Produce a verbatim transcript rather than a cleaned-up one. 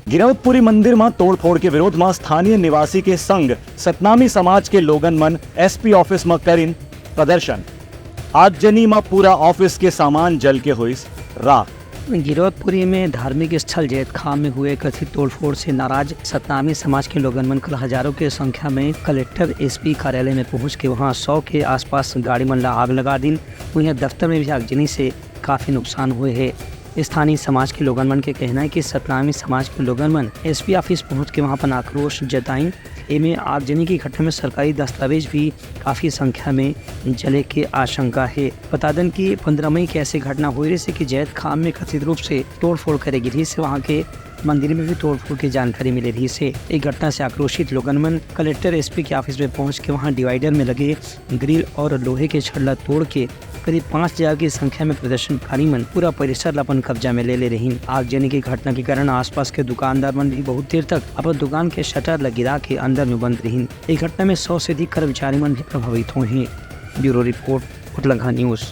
गिरौदपुरी मंदिर म तोड़फोड़ के विरोध म स्थानीय निवासी के संग सतनामी समाज के लोगन मन एसपी ऑफिस म करिन प्रदर्शन। आगजनी म पूरा ऑफिस के सामान जल के होइस राख। गिरौदपुरी में धार्मिक स्थल जैतखाम में हुए कथित तोड़फोड़ से नाराज सतनामी समाज के लोगन मन कल हजारों के संख्या में कलेक्टर, एसपी कार्यालय में पहुंच के वहां सौ के आसपास गाड़ी मन ला आग लगा दिन। वहीं दफ्तर में भी आगजनी से काफी नुकसान हुए है। स्थानीय समाज के लोगन मन के कहना है कि सतनामी समाज के लोगन मन एसपी ऑफिस पहुंच के वहां अपन आक्रोश जताइन। एमे आगजनी की घटना में सरकारी दस्तावेज भी काफी संख्या में जले के आशंका है। बता दें कि पन्द्रह मई के ऐसे घटना हुई रही से कि जैतखाम में कथित रूप से तोड़फोड़ करे गिरी से वहां के मंदिर में भी तोड़फोड़ की जानकारी मिले रही से। एक घटना से आक्रोशित लोगन मन कलेक्टर, एसपी के ऑफिस में पहुंच के वहां डिवाइडर में लगे ग्रिल और लोहे के छड़ ला तोड़ के करीब पाँच हजार की संख्या में प्रदर्शनकारी मन पूरा परिसर ला अपन कब्जा में ले ले रहिन। आगजनी की घटना के कारण आसपास के दुकानदार मन भी बहुत देर तक अपन दुकान के शटर ला गिरा के अंदर में बंद रहिन। ये घटना में सौ से अधिक कर्मचारी मन भी प्रभावित हुए हैं। ब्यूरो रिपोर्ट, उतलंघा न्यूज।